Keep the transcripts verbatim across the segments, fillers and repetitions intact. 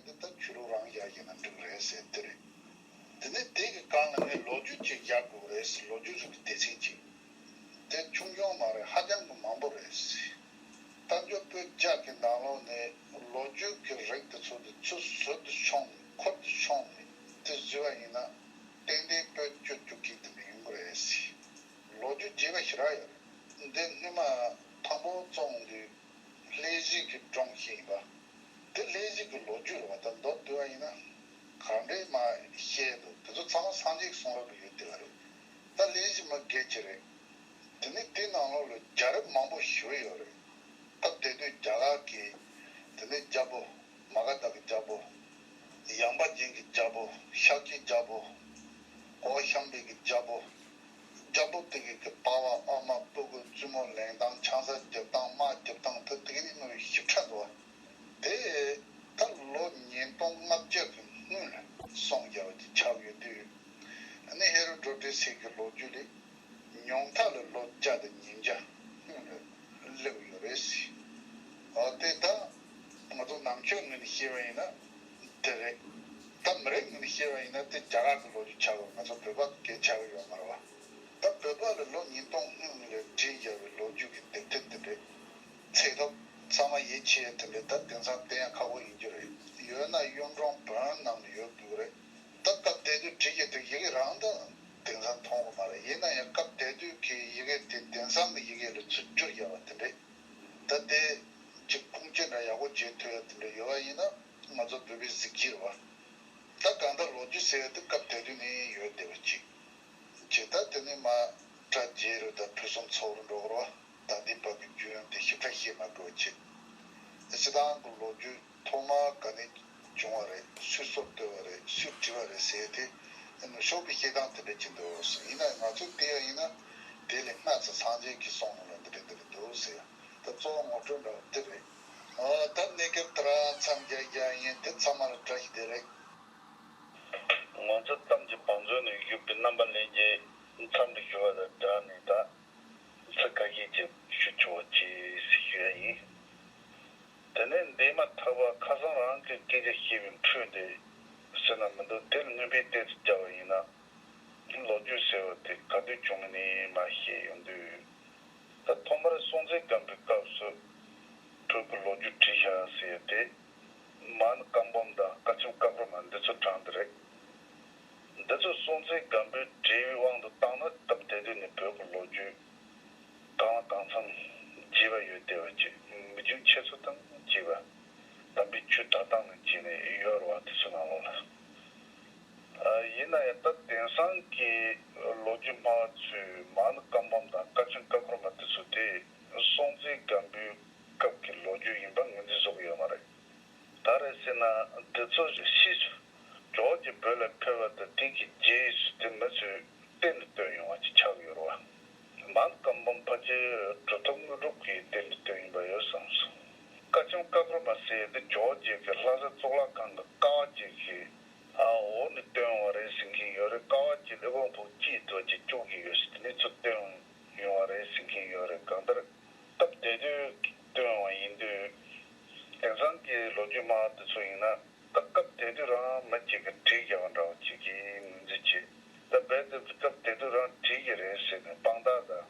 དེ་ད་ཆོས་ལུགས་རང་བཞག་བྱས་ན་འགྲིག་རེད་ཟེར་དེ་རེད། དེ་ནས་དེ་གི་སྒང་ལ་ངས་ལོ་རྒྱུས་ཅིག་བཞག་དགོས་རེད་ཟེར། ལོ་རྒྱུས་རིག་པའི་སྡེ་ཚན་ཅིག་དེ་ཆུང་ཆུང་མ་རེད། ཧ་ཅང་གི་མང་པོ་རེད་ཟེར། རྟ་མཆོག་པོད་བརྒྱ་གི་ནང་ལོགས་ནས་ལོ་རྒྱུས་ཀྱི་རིགས་དེ་ཚོ་དེ་ཚུར་ཟུར་དུ་མཆོངས་ནས་འཁོར་དུ་མཆོངས་ནས་དེ་བཟོས་པ་ཡིན་ན་ཏན་ཏན་པོད་བཅུ་བཅུ་གཅིག་དེ་འདྲ་ཡོང་གི་རེད་ཟེར། ལོ་རྒྱུས་རྒྱས་པ་ཞེ་དྲག་ཡོད་རེད། འདི་སྔོན་མ་དང་པོ་བཙོང་དུས། ལྷས་བྱིན་གྱི་སྒྲུང་ཞིག་ཡིན་པ། དེ་ལྷས་བྱིན་གྱི་ལོ་རྒྱུས་རེད་བ། ད་མདོར་བསྡུས་པ་ཡིན་ན། ག་འདྲས་མ་བཤད་འདུག་དེ་ཚོ་ཚང་མ་སངས་རྒྱས་ཀྱི་གསུང་རབ་ལ་ཡོད་བསྡད་པ་རེད། ད་ལྷས་བྱིན་མ་སྒེར་གྱི་རེད། དེ་ནས་དེའི་ནང་ལོགས་ལ་རྒྱལ་རབས་མང་པོ་ཞེ་པོ་ཡོད་རེད། སྐབས་དེ་དུས་རྒྱ་གར་གྱི་དེ་ནས་རྒྱལ་པོ། མ་ག་དྷ་གི་རྒྱལ་པོ། ཡངས་པ་ཅན་གྱི་རྒྱལ་པོ། ཤཱཀྱའི་རྒྱལ་པོ། གོ་ཤམ་བི་གི་རྒྱལ་པོ། རྒྱལ་པོ་དེ་གི་གི་པ་ཕ་ཨ་མ་སྤུ་གུ་བཙུན་མོ་གླེང་སྟངས། ཆང་ས་རྒྱབ་སྟངས། དམག་རྒྱབ་སྟངས། དེ་དེ་གི་ནི་མི་ཞིབ་ཕྲ་འདུག་དེ་ད་ལོ་ཉིས་སྟོང་ལྔ་བརྒྱ་གི་སྔོན་ལ་སོང་རྒྱ་བ་ཅིག་ཆགས་ཡོད་དུས། ཨ་ནི་ཧེ་རོ་ཌོ་ཊི་སི་གི་ལོ་རྒྱུས་ལས། ཉུང་མཐའ་ལ་ལོ་བརྒྱ་དང་ཉིས་བརྒྱ་སྔོན་ལ་སླེབས་ཡོད་རེད་ཟེར། འོ་དེ་ད་ང་ཚོ་ནང་ཆོས་ངོས་ནས་བཤད་པ་ཡིན་ན་དེ་རེད། ད་མི་རིགས་ངོས་ནས་བཤད་པ་ཡིན་ན་དེ་རྒྱ་གར་གྱི་ལོ་རྒྱུས་ཆགས་ཡོད། ང་ཚོ་བོད་པ་གི་ཆགས་ཡོད་མ་རེད་བ། ད་བོད་པ་ལ་ལོ་ཉིས་སྟོང་སྔོན་ལ་བྲིས་བཞག་པའི་ལོ་རྒྱུས་ཀྱི་དེབ་ཐེར་དེ་འདྲས་ཚེག་ཐོབ་ཚང་མ་ཡིད་ཆེས་དེ་འདྲས་ད་དེང་སང་བསྟན་ཡ་ཁག་པོ་ཡིན་རྒྱུ་རེད། ཡོད་ན་གཡུང་དྲུང་བོན་ནང་ལ་ཡོད་དགོས་རེད། ད་སྐབས་དེ་དུས་བྲིས་ཀྱི་དེ་ཡི་གེ་རང་ད་དེང་སང་མཐོང་གི་མ་རེད། ཡིན་ན་ཡང་སྐབས་དེ་དུས་ཀྱི་ཡི་གེ་དེ་དེང་སང་གི་ཡི་གེ་ལ་ཚུར་བསྒྱུར་ཡག་པ་དེ་འདྲས། ད་དེ་ཅིག་ཁུངས་སྐྱེལ་འདྲ་ཡག་པོ་བྱེད་ཐུབ་ཡ་དེ་འདྲ་ཡོད་པ་ཡིན་ན་ང་ཚོ་བོད་པའི་གཟི་བརྗིད་རེད་བ། ད་གང་ལྟར་ལོ་རྒྱུས་ཟེར་ཡ་དེ་སྐབས་དེ་དུས་ནས་ཡོད་བསྡད་པ་ཅིག་ཇི་ལྟར་དེ་ནས་མ་སྒྲ་བརྗེད་རུ་དང་ཕུན་སུམ་ཚོགས་རུ་འགྲོ་གི་རེད་བ། ད་ལྟའི་བར་གྱི་རྒྱུན་དེ་ཞིབ་ཕྲ་བཤད་མ་དགོས་པ་བྱེད། སྤྱིར་བཏང་གི་ལོ་རྒྱུས་ཐོག་མ་ག་ནས་བྱུང་བ་རེད། སུས་སྲོལ་བཏོད་པ་རེད། སུས་བྲིས་པ་རེད་ཟེར་ཏེ་ནུབ་ཕྱོགས་པའི་བཤད་སྟངས་དེ་འདྲ་ཅིག་འདུག་ཡིན་ན་ང་ཚོས་བལྟས་པ་ཡིན་ན་དེ་ལས་སྔ་ཙམ་སངས་རྒྱས་ཀྱི་གསུང་ནང་ལ་འདི་འདྲ་འདི་འདྲ་འདུག་ཟེར། ད་གཙོ་བོ་ངོ་སྤྲོད་འདྲ་བོ་དེ་རེད། ཨོ་ད་གནས་སྐབས་དེ་རང་མཚམས་རྒྱག་རྒྱག་ཡིན། དེ་ཚང་མ་ལ་བཀྲ་ཤིས་བདེ་ལེགས། ང་ཚོ་གཏམ་གྱི་བང་མཛོད་ནས་བཞུགས་པའི་རྣམ་པ་ལྷན་རྒྱས་མཚམས་རེ་ཞུ་བ་དང་སྦྲགས་ནས་ད་ཚིག་ཁ་ཤས་ཅིག་ཞུ་ཆོག་ཅེས་ཞུ་ཡ་ཡིན། དེ་ནས་འདས་མ་ཐག་པ་ཁ་སང་རང་གི་སྐད་ཆ་བཤད་པའི་འཕྲོས་དེ་ཟེར་ན་མི་འདུག་དེ་ལ་སྔོན་དཔེ་ཏོག་ཙམ་བརྒྱབ་པ་ཡིན་ན། ལོ་རྒྱུས་ཟེར་བ་དེ་ག་དུས་བྱུང་ནས་མར་བཤད་ཡོང་དུས། ད་ཐོག་མར་སྲོང་བཙན་སྒམ་པོའི་སྐབས་སུ་བོད་ཀྱི་ལོ་རྒྱུས་བྲིས་བཞག་ཟེར་ཡ་དེ། མན་བཀའ་འབུམ་དང་བཀའ་ཆེམས་བཀའ་འཁོར་མ་འདི་ཚོ་གྲངས་འདི་རེད། འདི་ཚོ་སྲོང་བཙན་སྒམ་པོས་བྲིས་པའི་དབང་དུ་བཏང་ན་སྐབས་དེ་དུས་ནས་བོད་ཀྱི་ལོ་རྒྱུས་གང་ལ་གང་འཚམ་རྒྱས་པ་ཡོད་བསྡད་པ་ཅིག་མི་རྒྱུན་འཆད་རྩོད་དང་བཅས་པ། དམ་པའི་ཆོས་དག་སྟངས་ནང་བྱས་ནས་ཡོད་རེད་བ། དེ་ཚོའི་ནང་ལོགས་ལ། ཨ། ཡིན་ན་ཡང་ད་དེང་སང་གི་ལོ་རྒྱུས་སྨྲ་བ་ཚོས་མན་བཀའ་འབུམ་དང་བཀའ་ཆེམས་བཀའ་འཁོར་མ་དེ་ཚོ་དེ་སྲོང་བཙན་སྒམ་པོའི་སྐབས་ཀྱི་ལོ་རྒྱུས་ཡིན་པ་ངོས་འཛིན་བཟོ་གི་ཡོད་མ་རེད། ག་རེ་ཟེར་ན་དེ་ཚོ་ཕྱིས་སུ་ཇོ་བོ་རྗེ་བོད་ལ་ཕེབས་པ་དང་དེ་གི་རྗེས་སུ་དེ་མི་ཚོས་གཏན་ལ་བཏོན་ཡོང་བ་ཅིག་ཆགས་ཡོད་རེད་བ། མན་བཀའ་འབུམ་ཕལ་ཆེར་གྲུབ་ཐོབ་དངོས་གྲུབ་ཀྱིས་གཏན་ལ་བཏོན་ཡིན་པ་ཡོད་བསམ་སོང་། བཀའ་ཆེམས་བཀའ་འཁོར་མ་ཟེར་ཡ་དེ་ཇོ་བོ་རྗེ་གིས་ལྷ་ས་གཙུག་ལག་ཁང་གི་ཀ་བ་རྒྱན་གྱི་འོག་ནས་བཏོན་པ་རེད་ཟེར་མཁན་ཡོད་རེད། ཀ་བ་རྒྱན་ཀླུ་དབང་པོ་སྐྱིད་དོ་རྗེ་སྐྱོང་གི་ཡོད་ཟེར། དེ་ནས་ཚུར་བཏོན་ཡོང་བ་རེད་ཟེར་མཁན་ཡོད་རེད། གང་ལྟར་སྐབས་དེ་དུས་བཏོན་པ་ཡིན་དུས། དེང་སང་གི་ལོ་རྒྱུས་སྨྲ་བ་དེ་ཚོ་ཡིན་ན། ད་སྐབས་དེ་དུས་རང་མི་གཅིག་གིས་བྲིས་བཞག་པ་འདྲ་བོ་ཅིག་གི་ངོས་འཛིན་བྱེད། ད་རྦད་དེ་སྐབས་དེ་དུས་རང་བྲིས་ཀྱི་རེད་ཟེར་ནས་དཔང་རྟགས་དང་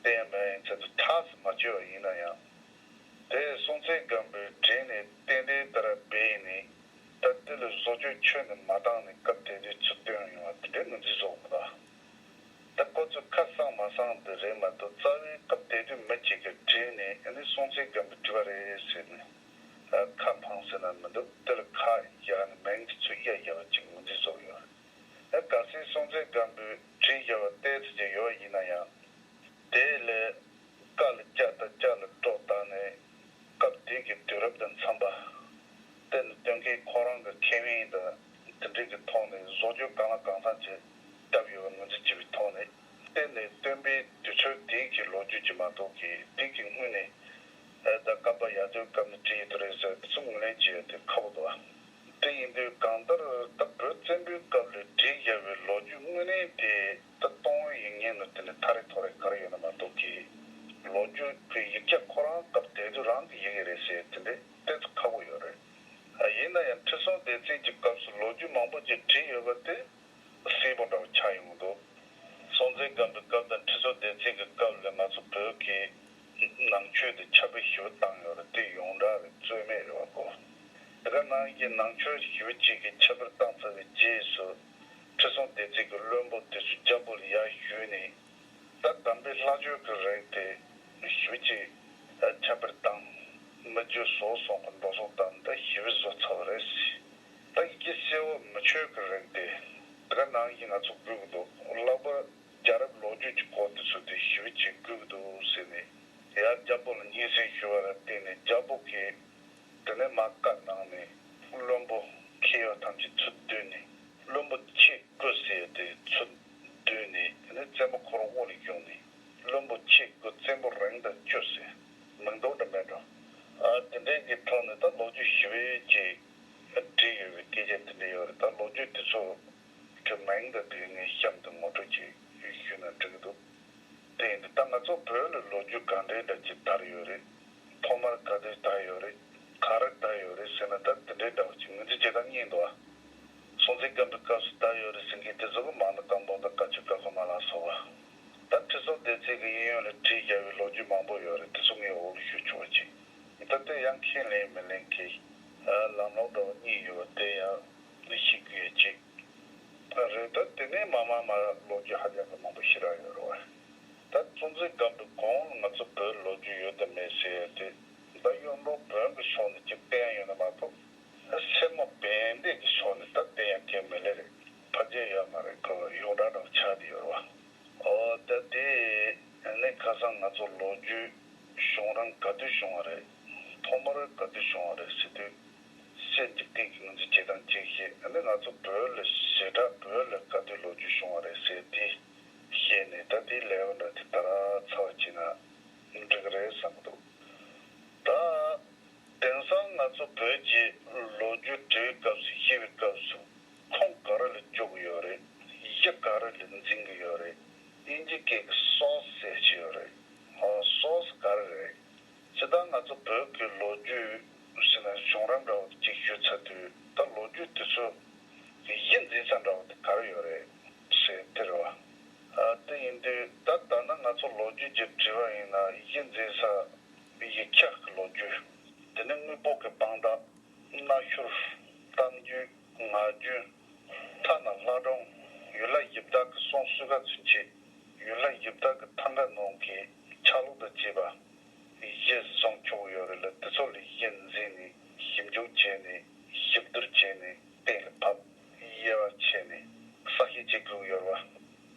བསྟན་ཡ་མེད་ཡིན་ཚད་དུ་ཐག་སུ་མ་ཆོད་པ་ཡིན་ན་ཡང་། དེ་སྲོང་བཙན་སྒམ་པོས་བྲིས་ནས་ཏན་ཏན་ལྟར་སྦས་ནས་ད་དེ་ལ་བཟོ་བཅོས་ཁྱོན་ནས་མ་བཏང་ནས་སྐབས་དེ་དུས་ཚུར་བཏོན་ཡོང་བ་དེ་འདྲའི་ངོས་འཛིན་བཟོ་དགོས་པ། ད་ཁོ་ཚོས་ཁ་གསང་མ་གསང་དེ་རེད་མ་གཏོགས་རྩ་བའི་སྐབས་དེ་དུས་མི་གཅིག་གིས་བྲིས་ནས་ཨ་ནི་སྲོང་བཙན་སྒམ་པོས་བྲིས་པ་རེད་ཟེར་ནས་ཁ་འཕངས་ཟེར་ན་མི་འདུག་དེ་ལ་ཁ་བཞག་ནས་མིང་དེ་ཚོ་གཡར་བཞག་པ་ཅིག་ངོས་འཛིན་བཟོ་གི་ཡོད་རེད། ཨ། གལ་སྲིད་སྲོང་བཙན་སྒམ་པོས་བྲིས་བཞག་པ་ཏོག་ཙམ་ཅིག་ཡོད་པ་ཡིན་ན་ཡང་། དེ་ལས་བཀའ་ལ་བཅའ་དང་བཅའ་ལ་གྲོགས་བཏང་ནས་སྐབས་དེ་གི་དུས་རབས་དང་འཚམ་པ། དེ་ནི་སྟོན་མཁན་ཁོ་རང་གི་ཁེ་ཕན་དང་དེ་འདྲའི་གི་ཐོག་ནས་བཟོ་བཅོས་གང་ལ་གང་འཚམ་ཅིག་བཏབ་ཡོད་པ་ངོས་འཛིན་བྱེད་པའི་ཐོག་ནས། དེ་ནི་སྟོན་པའི་དུས་ཚོད་དེའི་གི་ལོ་རྒྱུས་ཀྱི་མ་གཏོགས་ཀྱི་དེ་གི་སྔོན་ནས་ད་བསྐལ་པ་ཡར་ཐོན་སྐབས་ནས་བྲིས་ཡོད་དེ་རེད་ཟེར་དེ་ཚོ་ངོས་ལེན་བྱེད་ཡ་དེ་ཁག་པོ་འདུག་དེ་ཡིན་དུས་གང་ལྟར་ད་བོད་བཙན་པོའི་སྐབས་ལ་བྲིས་བཞག་པའི་ལོ་རྒྱུས་དངོས་གནས་དེ་ད་གཏོང་ཡིན་ཉན་ནོ་དེ་ནི་ཐག་རིང་ཐོག་རེ་ག་རེ་ཡོད་ན་མ་གཏོགས་ཀྱི། ལོ་རྒྱུས་ཀྱི་ཡིག་ཆ་ཁོ་རང་སྐབས་དེ་དུས་རང་གི་ཡི་གེ་རེད་ཟེར་དེ་འདྲའི་ཏོག་ཙམ་ཁག་པོ་ཡོད་རེད། ཡིན་ན་ཡང་ཁྲི་ སྡེ་ཚན་གྱི་སྐབས་སུ་ལོ་རྒྱུས་མང་པོ་ཅིག་བྲིས་ཡོད་པ་དེ་གསལ་པོ་འདྲ་བོ་ཆགས་ཡོང་གི་འདུག་སྲོང་བཙན་སྒམ་པོའི་སྐབས་དང་ཁྲི་སྲོང་ལྡེ་བཙན་གྱི་སྐབས་ལ་ང་ཚོ་བོད་ཀྱི་ནང་ཆོས་དེ་ཁྱབ་སྤེལ་ཞེ་པོ་བཏང་ཡོད་རེད། དེ་ཡོངས་གྲགས་རེད། རྩོད་མེད་རེད་བ་གོ། དེ་ག་ནང་བཞིན་ནང་ཆོས་ཞེ་པོ་ཅིག་གིས་ཁྱབ་སྤེལ་བཏང་ཚར་བའི་རྗེས་སུ་ཁྲི་སྲོང་ལྡེ་བཙན་གྱི་བློན་པོ་དེ་ཚོ་རྒྱལ་པོ་ལ་ཡར་ཞུས་ནས། ད་དམ་པའི་ལྷ་ཆོས་ཀྱི་རིགས་དེ་ཞེ་པོ་ཅིག་ཁྱབ་སྤེལ་བཏང་། མི་རྒྱུད་སོ་སོ་གི་འགྲོ་སོང་བཏང་། ད་ཞེ་པོ་བཟོ་ཚར་བ་རེད། ད་ཡི་གེ་གསལ་བོ་མི་ཆོས་ཀྱི་རིགས་དེ་དེ་ག་ནང་བཞིན་ང་ཚོ་དགོས་ཀྱི་འདུག་ལྷག་པར་རྒྱལ་རབས་ལོ་རྒྱུས་ཀྱི་སྐོར་དེ་ཚོ་དེ་ཞེ་པོ་ཅིག་དགོས་ཀྱི་འདུག་ཟེར་ནས། ཡར་རྒྱལ་པོ་ལ་སྙན་སེང་ཞུ་བ་ལ་བརྟེན་ནས་རྒྱལ་པོ་གིས་དེ་ནས་མར་བཀའ་གནང་ནས། བློན་པོ་མཁས་པ་ཐམས་ཅད་ཚུར་བསྡུས་ནས། བློན་པོ་ཆེ་དགུ་ཟེར་དེ་ཚུར་བསྡུས་ནས། དེ་ནས་བཙན་པོ་ཁོ་རང་དབུ་ལ་བཞུགས་ནས། བློན་པོ་ཆེ་དགུ་བཙན་པོ་རིམ་དང་བཅུ་ཟེར་མིང་འདོགས་འདྲ་མེད་འགྲོ། ཨ་དེ་འདྲའི་གི་ཐོག་ནས་ད་ལོ་རྒྱུས་ཞེ་པོ་ཅིག་བྲིས་ཡོད་པའི་སྐད་ཆ་དེ་འདྲ་ཡོད་རེད། ད་ལོ་རྒྱུས་དེ་ཚོ་གི་མིང་དང་དེ་ངས་གཤམ་དུ་ངོ་སྤྲོད་ཅིག་ཞུས་ན་འགྲིག་གི་འདུག་དེ་ཡིན་དུས་ད་ང་ཚོ་བོད་ལ་ལོ་རྒྱུས་ག་འདྲའི་འདྲ་ཅིག་དར་ཡོད་རེད། ཐོག་མར་ག་དུས་དར་ཡོད་རེད། ག་རེ་དར་ཡོད་རེད་ཟེར་ན། ད་དེ་འདྲའི་འདྲ་བ་ཅིག་ངོས་འཛིན་བྱེད་སྟངས་གཉིས་འདུག་ཨ། སྲོང་བཙན་སྒམ་པོའི་སྐབས་སུ་དར་ཡོད་རེད་ཟེར་མཁན་དེ་ཚོ་གི་མང་ན་གང་འདུག་ད་བཀའ་ཆོས་བཀའ་ཁོལ་མ་ལ་སོགས་པ། ད་ཁྲི་སྲོང་ལྡེ་བཙན་གྱི་གཡས་གཡོན་ལ་བྲིས་བཞག་པའི་ལོ་རྒྱུས་མང་པོ་ཡོད་རེད། དེ་ཚོ་ངས་འོག་ལ་ཞུ་ཆོག་པ་ཅིག་ད་དེ་ཡང་ཁས་ལེན་མི་ལེན་གྱི་ལམ་ལུགས་འདྲ་བ་གཉིས་ཡོད་པ་དེ་ཡང་ཤེས་དགོས་ཡ་ཅིག་རེད། ད་དེ་ནས་མར་མར་མར་ལོ་རྒྱུས་ཧ་ཅང་གི་མང་པོ་ཞེ་དྲག་ཡོད་རེད་བ། ད་སྲོང་བཙན་སྒམ་པོའི་གོང་ལ་ང་ཚོ་བོད་ལོ་རྒྱུས་ཡོད་དམ་མེད་ཟེར་ཡ་དེ། ད་གཡུང་དྲུང་བོན་གྱི་ཕྱོགས་ནས་ཅིག་བསྟན་ཡོད་ན་མ་གཏོགས། སེར་མོ་བན་དེ་གི་ཕྱོགས་ནས་ད་བསྟན་ཡ་གང་མི་ལེ་རེད། ཕལ་ཆེར་ཡོད་མ་རེད། ཁོ་ཡོངས་གྲགས་འདྲ་བོ་ཆགས་བསྡད་ཡོད་རེད་བ། ཨོ་ད་དེ་ནས་ཁ་སང་ང་ཚོ་ལོ་རྒྱུས་བྱུང་རིམ་ག་དུས་བྱུང་བ་རེད། ཐོག་མར་ག་དུས་བྱུང་བ་རེད་ཟེར་དུས། སྲས་འཇིག་རྟེན་གྱི་ངོས་འཛིན་བྱེད་སྟངས་གཅིག་བཤད། ཨ་ནི་ང་ཚོ་བོད་ལ་ཞེ་དྲག་བོད་ལ་ག་དུས་ལོ་རྒྱུས་བྱུང་བ་རེད་ཟེར་དེ་བཤད་ནས། ད་དེའི་ལེའུ་འདྲ་དེ་ད་ར་ཚར་བ་བྱས་ན་འགྲིག་གི་རེད་བསམ་གྱི་འདུག་ད་དེང་སང་ང་ཚོ་བོད་ཀྱི་ལོ་རྒྱུས་འབྲི་བའི་སྐབས་སུ། བཤད་པའི་སྐབས་སུ་ཁུངས་ག་རེ་ལ་འཇོག་གི་ཡོད་རེད། གཞི་ག་རེ་ལ་འཛིན་གྱི་ཡོད་རེད། དབྱིན་ཇི་སྐད་ཀྱི་སོར་སི་ཟེར་གྱི་ཡོད་རེད། ཨ་སོར་སི་ག་རེ་རེད། སྤྱིར་བཏང་ང་ཚོ་བོད་ཀྱི་ལོ་རྒྱུས་ཟེར་ན་བྱུང་རིམ་འདྲ་བོ་གཅིག་ཞུ་ཚར་དུས། ད་ལོ་རྒྱུས་དེ་ཚོ་གི་གཞི་འཛིན་ས་འདྲ་བོ་དེ་ག་རེ་ཡོད་རེད་ཟེར་དེ་རེད་བ། ཨ་དེ་ཡིན་དུས་ད་ད་ནི་ང་ཚོ་ལོ་རྒྱུས་ཀྱི་དྲི་བ་ཡིན་ན། གཞི་འཛིན་ས་ཡིག་ཆ་གི་ལོ་རྒྱུས། དེ་ནས་དངོས་པོ་གི་དཔང་རྟགས། གནའ་ཤུལ། གཏམ་རྒྱུད། ངག་རྒྱུན། ཐ་ན་ལྷ་སྒྲུང་། ཡུལ་ལྷ་གཞི་བདག་གི་སྲུང་སྲོལ་ག་ཚུན་ཆད། ཡུལ་ལྷ་གཞི་བདག་གི་ཐང་ག་ནང་གི་ཆ་ལུགས་དང་བཅས་པ་གཞི་བཟུང་ཆོག་གི་ཡོད་རེད་ལ། དེ་ཚོ་ལ་གཞི་འཛིན་ནས་ཞིབ་འཇུག་བྱས་ནས། ཞིབ་བསྡུར་བྱས་ནས་གཏན་ལ་ཕབ། དབྱེ་བ་ཕྱེ་ནས་གསལ་བཤད་བྱེད་དགོས་ཀྱི་ཡོད་རེད་བ།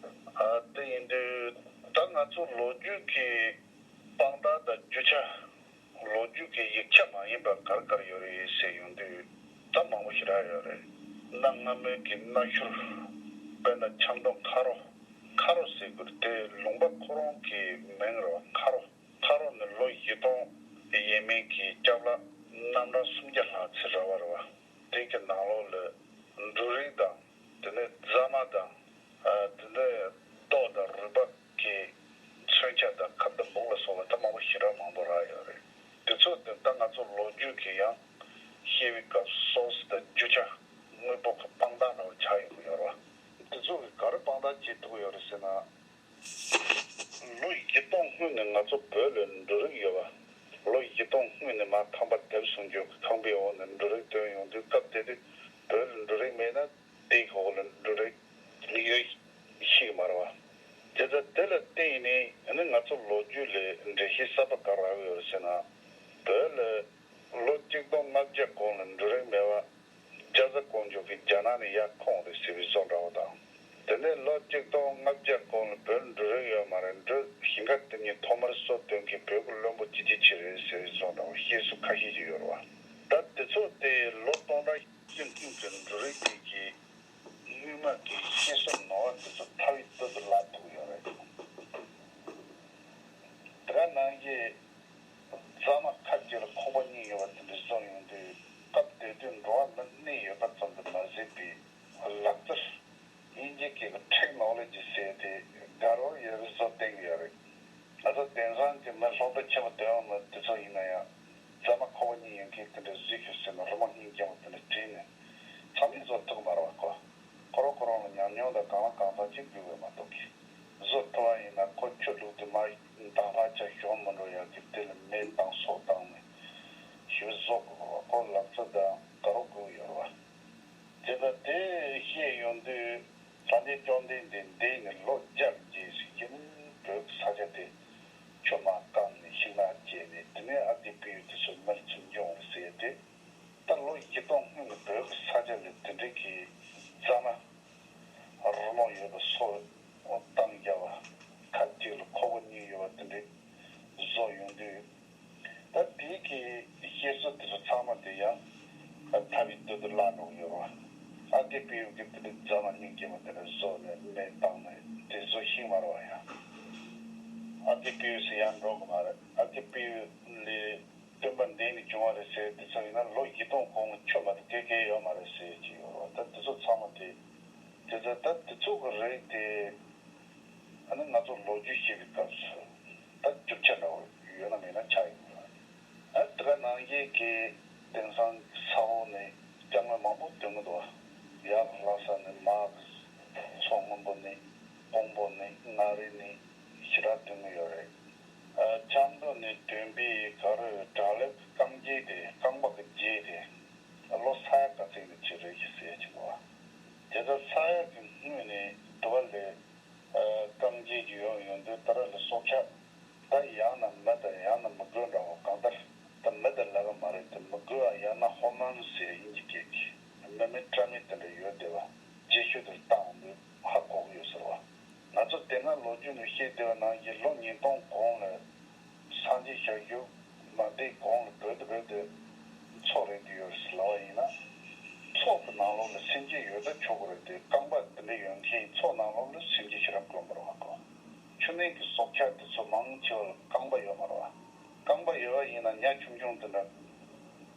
ཨ་དེ་ཡིན་དུས་ད་ང་ཚོ་ལོ་རྒྱུས་ཀྱི་དཔང་རྟགས་དང་རྒྱུ་ཆ། ལོ་རྒྱུས་ཀྱི་ཡིག་ཆ་མ་ཡིན་པ་ག་རེ་ག་རེ་ཡོད་རེད་ཟེར་ཡོང་དུས། ད་མང་པོ་ཞེ་དྲག་ཡོད་རེད། གནའ་སྔ་མོའི་གི་གནའ་ཤུལ། དཔེར་ན་ཆབ་མདོ་མཁར་རོ། མཁར་རོ་ཟེར་དགོས་དེ་ལུང་པ་ཁོ་རང་གི་མིང་རེད་བ། མཁར་རོ། མཁར་རོ་ནི་ལོ་བཞི་སྟོང་ཡས་མས་ཀྱི་སྐྱབས་ལྷ་རྣམ་གྲངས་སུམ་བརྒྱ་ལྷག་ཙམ་རེད་བ། རེད་བ། དེ་གི་ནང་ལོགས་ལ་འབྲུ་རིགས་དང་། དེ་ནས་རྫ་མ་དང་། ཨ་དེ་ནས་རྡོ་དང་རུས་པ་གི་མཚོན་ཆ་དང་ཁབ་དང་སྦུག་ལ་སོགས་པ་ད་མང་པོ་ཞེ་དྲག་མང་པོ་རག་ཡོད་རེད། དེ་ཚོ་དེ་ད་ང་ཚོ་ལོ་རྒྱུས་ཀྱི་ཡང་བཤད་པའི་སྐབས་སུ་སོ་སི་དང་རྒྱུ་ཆ། དངོས་པོ་གི་དཔང་རྟགས་འདྲ་བོ་ཆགས་ཡོང་གི་ཡོད་རེད་བ། དེ་ཚོ་གི་ག་རེ་དཔང་རྟགས་བྱེད་ཐུབ་ཀྱི་ཡོད་རེད་ཟེར་ན། ལོ་བཞི་སྟོང་སྔོན་ནས་ང་ཚོ་བོད་ལ་འབྲུ་རིགས་ཡོད་པ། ལོ་བཞི་སྟོང་སྔོན་ནས་མར་ཁང་པ་དེབ་སྲུང་སྐྱོབ་ཀྱི་ཁང་པའི་འོག་ནས་འབྲུ་རིགས་ཐོན་ཡོང་དུས། སྐབས་དེ་དུས་བོད་ལ་འབྲུ་རིགས་མེད་ན་དེའི་འོག་ལ་འབྲུ་རིགས་ཡོད་ཤེས་ཀྱི་མ་རེད་བ། དེ་ལྟར་དེ་ལ་བརྟེན་ནས་ནི་ང་ཚོ་ལོ་རྒྱུས་ལ་འགྲེལ་བཤད་གསར་པ་ག་རེ་རག་གི་ཡོད་རེད་ཟེར་ན། བོད་ལ་ལོ་གཅིག་སྟོང་ལྔ་བརྒྱ་གོང་ལ་འབྲུ་རིགས་མེད་པ། རྒྱ་བཟའ་ཀོང་ཇོ་གིས་རྒྱ་ནག་ནས་ཡར་ཁོངས་རེད་ཟེར་བའི་བཟོ་འདྲ་བོ་དང་། དེ་ནས་ལོ་གཅིག་སྟོང་ལྔ་བརྒྱ་གོང་ལ་བོད་འབྲུ་རིགས་ཡོད་མ་རེད། འབྲུ་ཞིང་ཁ་དེ་ཉིད་ཐོག་མར་གསོ་སྟོན་མཁན་བོད་ཀྱི་བློན་པོ་ཅི་ཅི་ཕྱི་རེད་ཟེར་བའི་བཟོ་འདྲ་བོ་བཤད་སྲོལ་ཁ་ཤས་ཤིག་ཡོད་རེད་བ། ད་དེ་ཚོ་དེ་ལོ་སྟོང་ཕྲག་གཞི་ཀུན་གྱི་འབྲུ་རིགས་དེ་གི་སྔོན་མ་གི་བཤད་སྲོལ་ནོར་བ་དེ་ཚོ་ཐག་ཡིག་ཏུ་ཏུ་བརླག་ཐུབ་ཡོད་རེད། དེ་ག་ནང་བཞིན། རྫ་མ་ཁ་ཅིག་ལ་ཁོག་པ་གཉིས་ཡོད་པ་དེ་འདྲ་བཟོ་ཡོང་དུས། སྐབས་དེ་དུས་འགྲོ་བ་མི་གནས་ཡོད་པ་ཙམ་དུ་མ་ཟད་པའི་ལག་རྩལ། དབྱིན་ཇི་སྐད་ཀྱི་ཊེག་ནོ་ལོ་ཇི་ཟེར་དེ་དགའ་རབ་ཡོད་པའི་བཟོ་བསྟན་གྱི་ཡོད་རེད། ང་ཚོ་དེང་སང་གི་མི་སློབ་གྲྭ་ཆེན་མོ་དོན་ཡོད་མི་དེ་ཚོ་ཡིན་ན་ཡང་། རྫ་མ་ཁོག་པ་གཉིས་ཡོད་མཁན་དེ་འདྲ་བཟོས་ཤོག་ཟེར་ནས་རི་མོ་སྙིང་རྗེ་མོ་དེ་འདྲ་བྲིས་ནས། ཁོ་ལག་རྩལ་དང་དགའ་རོགས་དགོས་ཡོད་རེད་བ། དེ་ལྟར་དེ་བཤད་ཡོང་དུས་སངས་རྒྱས་བཅོམ་ལྡན་འདས་འདས་ནས་ལོ་བརྒྱ་རྗེས་སུ་ཡིན་བོད་ཀྱི་ས་ཆ་དེ་ཆུ་མ་བཀང་ནས་ཤིང་ནགས་བཅད་ནས། དེ་ནས་ཨ་ཏི་པི་ཡུ་དེ་ཚོ་མེར་ཚུར་འབྱུང་བ་ཟེར་ཏེ། ད་ལོ་བཞི་སྟོང་སྔོན་གྱི་བོད་ཀྱི་ས་ཆ་ལ་དེ་འདྲའི་གི་རྫ་མ་རི་མོ་ཡོད་པ་སོགས་བཏང་རྒྱ་བ། ཁ་གཅིག་ལ་ཁོག་པ་གཉིས་ཡོད་པ་དེ་འདྲའི་བཟོ་ཡོང་དུས། ད་དེའི་གི་བཤད་སྲོལ་དེ་ཚོ་ཚང་མ་དེ་ཡང་ཐབས་ཡིག་ཏུ་ཏུ་བརླག་འགྲོ་གི་ཡོད་རེད་བ། ཨ་ཏི་པི་ཡུ་གི་དེ་འདྲའི་རྫ་མ་སྙིང་རྗེ་མོ་དེ་འདྲ་བཟོ་ནས་མེ་བཏང་ནས་དེ་བཟོ་ཤེས་མ་རེད་བ་ཡང་། ཨ་ཏི་པི་ཡུ་སུ་ཡང་འགྲོ་གི་མ་རེད། ཨ་ཏི་པི་ཡུ་ལས་སྟོན་པ་འདས་ནས་བྱུང་བ་རེད་ཟེར་དེ་ཚོ་ཡིན་ན་ལོ་བཞི་སྟོང་གོང་གི་ཆོས་མ་གཏོགས་སྐད་སྐད་ཡོད་མ་རེད་ཟེར་གྱི་ཡོད་རེད་བ། ད་དེ་ཚོ་ཚང་མ་དེ་དེ་ཚོ་ད་དེ་ཚོ་གི་རིགས་དེ། ཨ་ནི་ང་ཚོ་ལོ་རྒྱུས་ཤེས་པའི་སྐབས་སུ་ད་རྒྱུ་ཆ་འདྲ་བོ་ཡོད་ན་མེད་ན་ཆགས་ཡོང་གི་རེད། ཨ་དེ་ག་ནང་བཞིན་གྱི་དེང་སང་ས་འོག་ནས་སྐྱབས་མགོན་མང་པོ་ཐོན་གྱི་འདུག་བ། ཡར་ལྷ་ས་ནས་མར་མཚོ་སྔོན་པོ་ནས་ཀོང་པོ་ནས་མངའ་རིས་ནས་ཞེ་དྲག་ཐོན་གྱི་ཡོད་རེད། ཨ་ཆབ་མདོ་ནས་ཐོན་པའི་ག་རེ་བྲག་ལེབ་རྐང་རྗེས་དེ་རྐང་པ་གི་རྗེས་དེ་ལོ་ས་ཡ་ག་ཚོད་ནས་ཅི་རེད་ཅེས་ཟེར་གྱི་འདུག་བ། དེ་ལྟར་ས་ཡ་གི་སྔོན་ནས་དུ་བ་ལས། ཨ་རྐང་རྗེས་ཀྱི་ཡོང་ཡོང་དུས་ད་ར་ལ་སྲོག་ཆགས་ད་ཡང་ན་མི་དང་ཡང་ན་མི་རྒོད་འདྲ་བོ། གང་ལྟར་ད་མི་དང་ལབ་ཀྱི་མ་རེད་དེ། མི་རྒོད་ཡང་ན་ཧོར་མོན་ཟེར་དབྱིན་ཇི་སྐད་ཀྱི་མི་མེད་སྤྲ་མི་དེ་འདྲ་ཡོད་བསྡད་པ་རྗེས་ཤུལ་དུ་བཏང་འོང་དུས་ཧ་གོ་གི་ཡོད་ཟེར་བ། ང་ཚོ་དེ་སྔ་ལོ་རྒྱུས་ནང་བཤད་བསྡད་པ་ནང་བཞིན་ལོ་ཉིས་སྟོང་གོང་ལ་སངས་རྒྱས་ཞལ་བཞུགས་མ་འདས་གོང་ལ་བོད་དུ་བོད་དུ་མཚོ་རེད་དུ་ཡོད་ཟེར་ལབ་པ་ཡིན་ན། མཚོ་གི་ནང་ལོགས་ལ་སེམས་ཅན་ཡོད་ད་ཆོག་གི་རེད་དེ། རྐང་པ་དེ་འདྲ་ཡོད་མཁན་མཚོ་ནང་ལོགས་ལ་སེམས་ཅན་ཞེ་དྲག་དཀོན་པོ་རེད་བ་གོ། ཆུ་ནང་གི་སྲོག་ཆགས་དེ་ཚོ་མང་ཆེ་བ་ལ་རྐང་པ་ཡོད་མ་རེད་བ། རྐང་པ་ཡོད་པ་ཡིན་ན་ཉ་ཆུང་ཆུང་དེ་འདྲ་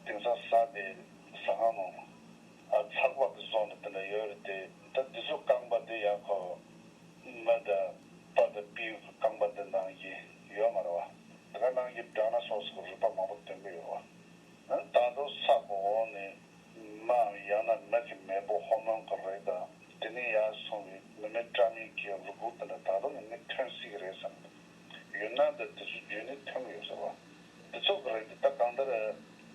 དེང་སང་ཟ་བའི་ཟ་ཁང་ནང་ཨ་ཚགས་པར་གྱི་བཟོ་འདྲ་དེ་འདྲ་ཡོད་རེད་དེ། ད་དེ་ཚོ་རྐང་པ་དེ་ཡང་ཁོ་མི་དང་པ་དང་སྤྲེའུ་གི་རྐང་པ་དེ་ནང་བཞིན་ཡོད་མ་རེད་བ། དེ་ག་ནང་བཞིན་ཌའི་ནོ་སོར་སི་གི་རུས་པ་མང་པོ་ཐོན་གྱི་ཡོད་རེད་བ། ད་དུང་ས་གི་འོག་ནས་མ་ཡང་ན་མི་གི་མེས་པོ་ཧོར་མོན་གྱི་རིགས་དང་། དེ་ནས་ཡར་སོང་བའི་མི་མེད་སྤྲ་མིན་གྱི་རུས་ཁུངས་དེ་འདྲ་ད་དུང་ཡང་ནི་ཐོན་སྲིད་ཀྱི་རེད་བསམ་གི་འདུག་ཡུན་ནན་དུ་དེ་ཚོ་བརྒྱུད་ནས་ཐོན་གྱི་ཡོད་ཟེར་བ། དེ་ཚོ་གི་རིགས་དེ་ད་གང་ལྟར་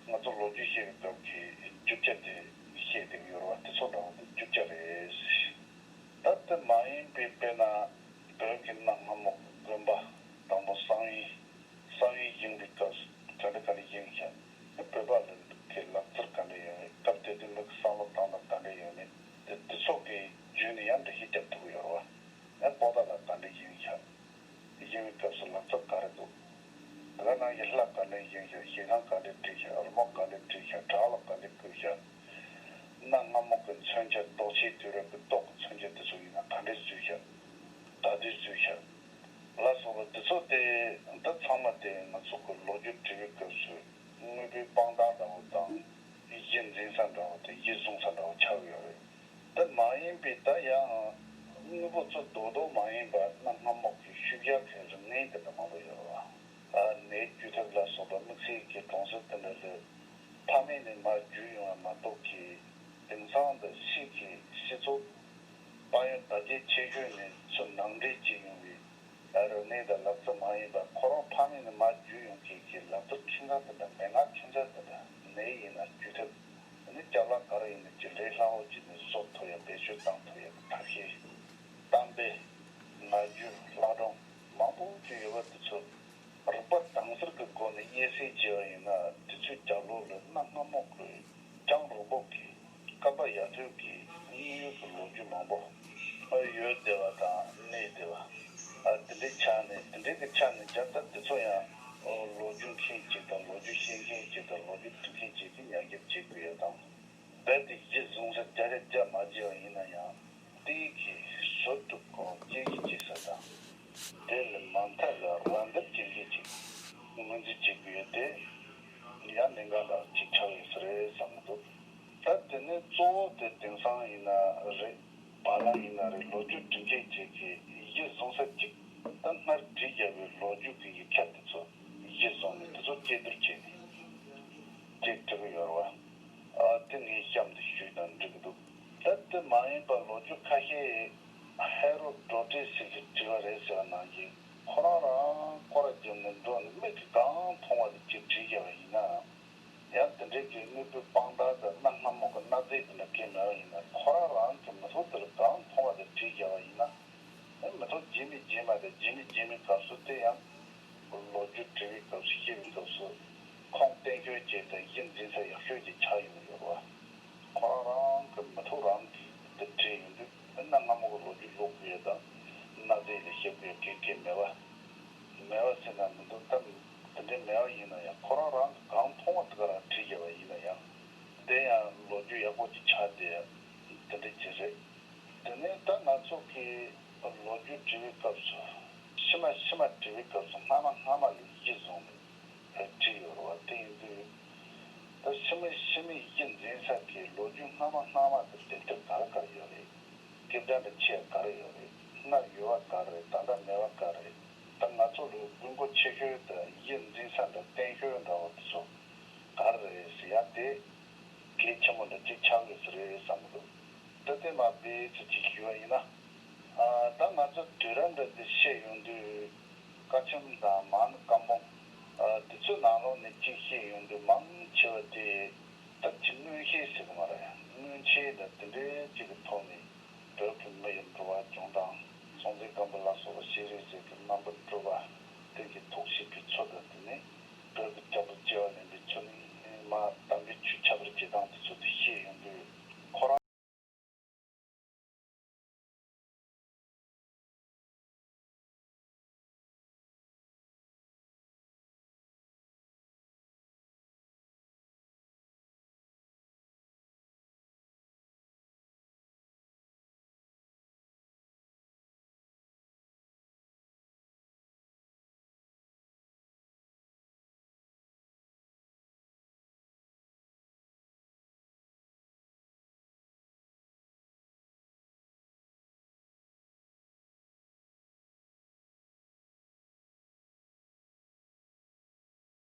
ང་ཚོ་ལོ་རྒྱུས་བཤད་པའི་སྐབས་ཀྱི་རྒྱུ་ཆ་དེ་བཤད་བསྡད་ཀྱི་ཡོད་རེད་བ། དེ་ཚོ་འདྲ་བོ་དེ་རྒྱུ་ཆ་རེད། ད་དེ་མ་ཡིན་པའི་དཔེར་ན་བོད་ཀྱི་གནའ་སྔ་མོ་གི་དགོན་པ་དང་པོ་གསང་བའི་གསང་བའི་བཞེངས་པའི་སྐབས་སུ་ག་འདྲ་ག་འདྲ་བཞེངས་ཤག་བོད་པ་ལ་གི་ལག་རྩལ་ག་འདྲ་ཡོད་མེད། སྐབས་དེ་དུས་མི་གི་བསམ་བློ་བཏང་སྟངས་ག་འདྲ་ཡོད་མེད་དེ། དེ་ཚོ་གི་བརྒྱུད་ནས་ཡང་འགྲེལ་བཤད་རྒྱབ་ཐུབ་ཀྱི་ཡོད་རེད་བ། ཡང་པོ་ཏཱ་ལ་ག་འདྲ་བཞེངས་ཤག་བཞེངས་པའི་སྐབས་སུ་ལག་རྩལ་ག་རེ་འདུག་དེ་ག་ནང་བཞིན་ལྷ་ག་འདྲ་བཞེངས་ཤག་ཞལ་ཁང་ག་འདྲ་བྲིས་ཤག་རི་མོ་ག་འདྲ་བྲིས་ཤག་བྲག་ལ་ག་འདྲ་བརྐོས་ཤག་གནའ་སྔ་མོ་གི་མཚོན་ཆ་རྡོ་ཆས་དུས་རབས་ཀྱི་ཏོག་གི་མཚོན་ཆ་དེ་ཚོ་ཡིན་ན་ག་འདྲ་བཟོས་ཤག་ད་དུང་བཟོས་ཤག་ལ་སོགས་པ་དེ་ཚོ་དེ་ད་ཚང་མ་དེ་ང་ཚོ་གི་ལོ་རྒྱུས་འབྲི་བའི་སྐབས་སུ་དངོས་པོའི་དཔང་རྟགས་འདྲ་བོ་དང་གཞི་འཛིན་ས་འདྲ་བོ་དང་གཞི་བཟུང་ས་འདྲ་བོ་ཆགས་ཡོད་རེད། དེ་མ་ཡིན་པའི་ད་ཡང་དངོས་པོ་ཚོ་རྡོག་རྡོག་མ་ཡིན་པ་གནའ་སྔ་མོ་གི་ཤུལ་བཞག་གི་རིག་གནས་དེ་འདྲ་མང་པོ་ཡོད་རེད་བ། ནས་བཅོས་ཐབས་ལ་སོགས་པ་དམིགས་བསལ་གྱི་གྲོང་གསེབ་དེ་འདྲ་ལ་ཕ་མེས་ནས་མར་བརྒྱུད་ཡོང་བ་མ་གཏོགས་ཀྱི་དེང་སང་དུ་ཕྱིས་ཀྱི་སྤྱི་ཚོགས་དཔལ་ཡོན་དར་རྒྱས་ཆེ་ཤོས་ནས་ཚུར་ནང་འདྲེན་བྱས་ཡོང་བའི་རིག་གནས་དང་ལག་རྩལ་མ་ཡིན་པ་ཁོ་རང་ཕ་མེས་ནས་མར་བརྒྱུད་ཡོང་མཁན་གྱི་ལག་རྩལ་ཁྱད་མཚར་དེ་འདྲ་མན་ངག་ཁྱད་མཚར་དེ་འདྲ་ནས་ཡིན་ན་བཅོས་ཐབས་ནི་ཅ་ལག་ག་རེ་ཡིན་ན་ཅི་ལས་སླ་བོ་བྱས་ནས་བཟོ་ཐུབ་ཡ་བེད་སྤྱོད་བཏང་ཐུབ་ཡ་གི་ཐབས་ཤེས། གཏམ་དཔེ། ངག་རྒྱུན། ལྷ་སྒྲུང་མང་པོ་ཅིག་ཡོད་པ་དེ་ཚོ་རིག་པ་དྭངས་གསལ་གྱི་སྒོ་ནས་དབྱེ་གསེས་བྱས་པ་ཡིན་ན་དེ་ཚོའི་རྒྱབ་ལོགས་ལ་གནའ་སྔ་མོ་གི་སྤྱང་རོང་པོ་གི་བསྐལ་པ་ཡར་ཐོན་གྱི་དངོས་ཡོད་ཀྱི་ལོ་རྒྱུས་མང་པོ་ཡོད་བསྡད་པ་དང་གནས་བསྡད་པ། ཨ་དེ་འདྲའི་ཆ་ནས་དེ་འདྲའི་གི་ཆ་ནས་རྒྱ་ད་དེ་ཚོ་ཡང་ལོ་རྒྱུས་མཁན་ཅིག་དང་ལོ་རྒྱུས་ཤེས་མཁན་ཅིག་དང་ལོ་རྒྱུས་འབྲི་མཁན་ཅིག་གིས་ཉར་རྒྱབ་བྱེད་དགོས་ཡ་དང་། རྦད་དེ་གཞི་བཟུང་ས་བརྒྱ་ཆ་བརྒྱ་མ་བརྗེད་པ་ཡིན་ན་ཡང་དེའི་གི་ཟུར་དུ་ཁོ་དཔྱད་ཞིབ་བྱེད་ས་དང་། དེ་ལས་མ་མཐའ་ལ་རམ་འདེགས་བྱེད་མཁན་ཅིག་ངོས་འཛིན་བྱེད་དགོས་ཡོད་དེ། ཡང་ལས་འགན་འདྲ་ཅིག་ཆགས་ཡོད་ས་རེད་བསམ་གྱི་འདུག་ད་དེ་ནས་གཙོ་བོ་དེ་དེང་སང་ཡིན་ན་རེད། བར་ལམ་ཡིན་ན་རེད། ལོ་རྒྱུས་འབྲི་མཁན་ཅིག་གིས་གཞི་བཟུང་ས་གཅིག་ད་སྔར་བྲིས་བཞག་པའི་ལོ་རྒྱུས་ཀྱི་ཡིག་ཆ་དེ་ཚོ་གཞི་བཟུང་ནས་དེ་ཚོ་དཔྱད་བསྡུར་བྱས་ནས་ཅིག་འབྲི་གི་ཡོད་རེད་བ། ཨ་དེ་ངས་གཤམ་དུ་ཞུས་དང་འགྲིག་གི་འདུག་ད་དེ་མ་ཡིན་པ་ལོ་རྒྱུས་ཁ་ཤས་ཧེ་རོ་ཌོ་ཏྲེ་སི་གིས་བྲིས་པ་རེད་ཟེར་བ་ནང་བཞིན་ཁོ་རང་རང་སྐོར་ར་བརྒྱབ་ནས་འགྲོ་ནས་མིག་གིས་གང་མཐོང་བ་དེ་ཅིག་བྲིས་བཞག་པ་ཡིན་ན། ཡང་དེ་འདྲའི་གི་དངོས་པོའི་དཔང་རྟགས་དང་གནའ་སྔ་མོ་གི་གནའ་རྫས་དེ་འདྲ་གང་མེད་པ་ཡིན་ན། ཁོ་རང་རང་གི་མི་ཐོག་དེར་གང་མཐོང་བ་དེ་བྲིས་བཞག་པ་ཡིན་ན། ཨེ་མི་ཐོག་རྗེས་མའི་རྗེས་མ་དང་རྗེས་མའི་རྗེས་མའི་སྐབས་སུ་དེ་ཡང་ལོ་རྒྱུས་འབྲི་བའི་སྐབས་སུ་བཤད་པའི་སྐབས་སུ་ཁུངས་བསྟན་ཤོས་ཅིག་དང་གཞི་འཛིན་ས་ཡག་ཤོས་ཅིག་ཆགས་ཡོང་གི་ཡོད་རེད་བ། ཁོ་རང་རང་གི་མི་ཐོག་རང་གིས་དེ་བྲིས་ཡོང་དུས། ཨེ་གནའ་སྔ་མོ་གི་ལོ་རྒྱུས་ཀློག་དགོས་ཡ་དང་གནའ་རྫས་ལ་བཤད་དགོས་ཡ་གང་གང་མེད་པ། མེད་པ་ཟེར་ན་མི་འདུག་ད་དེ་འདྲའི་མེད་པ་ཡིན་ན་ཡང་ཁོ་རང་རང་གིས་གང་མཐོང་བ་དེ་ག་རང་བྲིས་བཞག་པ་ཡིན་ན་ཡང་། དེ་ཡང་ལོ་རྒྱུས་ཡག་པོ་ཅིག་ཆགས་བསྡད་ཡ་དེ་འདྲ་ཅིག་རེད། དེ་ནས་ད་ང་ཚོ་གིས་ལོ་རྒྱུས་འབྲི་བའི་སྐབས་སུ་ཕྱི་མ་ཕྱི་མ་འབྲི་བའི་སྐབས་སུ་སྔ་མ་སྔ་མ་ལ་གཞི་བཟུང་ནས་བྲིས་ཡོད་རེད་བ། དེ་ཡིན་དུས་ད་ཕྱི་མ་ཕྱི་མའི་གཞི་འཛིན་ས་གི་ལོ་རྒྱུས་སྔ་མ་སྔ་མ་དེ་དེབ་ཐེར་ག་རེ་ག་རེ་ཡོད་རེད། སྐད་གྲགས་འདྲ་ཆེ་ག་རེ་ཡོད་རེད། སྔར་ཡོད་པ་ག་རེ་རེད། ད་ལྟ་མེད་པ་ག་རེ་རེད། ད་ང་ཚོ་ལ་དགོས་མཁོ་ཆེ་ཤོས་དང་གཞི་འཛིན་ས་འདྲ་བརྟན་ཤོས་འདྲ་བོ་དེ་ཚོ་ག་རེ་རེད་ཟེར་ཡ་དེ་གལ་ཆེན་པོ་འདྲ་ཅིག་ཆགས་ཡོད་ས་རེད་བསམ་གི་འདུག་ད་དེ་མ་དཔེ་ཅིག་ཅིག་ཞུ་བ་ཡིན་ན། ཨ་ད་ང་ཚོ་དུས་རབས་འདྲ་འདི་བཤད་ཡོང་དུས་ཀ་ཆེམས་དང་མང་ནི་བཀའ་འབུམ། ཨ་དེ་ཚོའི་ནང་ལོགས་ནས་ཅིག་བཤད་ཡོང་དུས་མང་ཆེ་བ་དེ།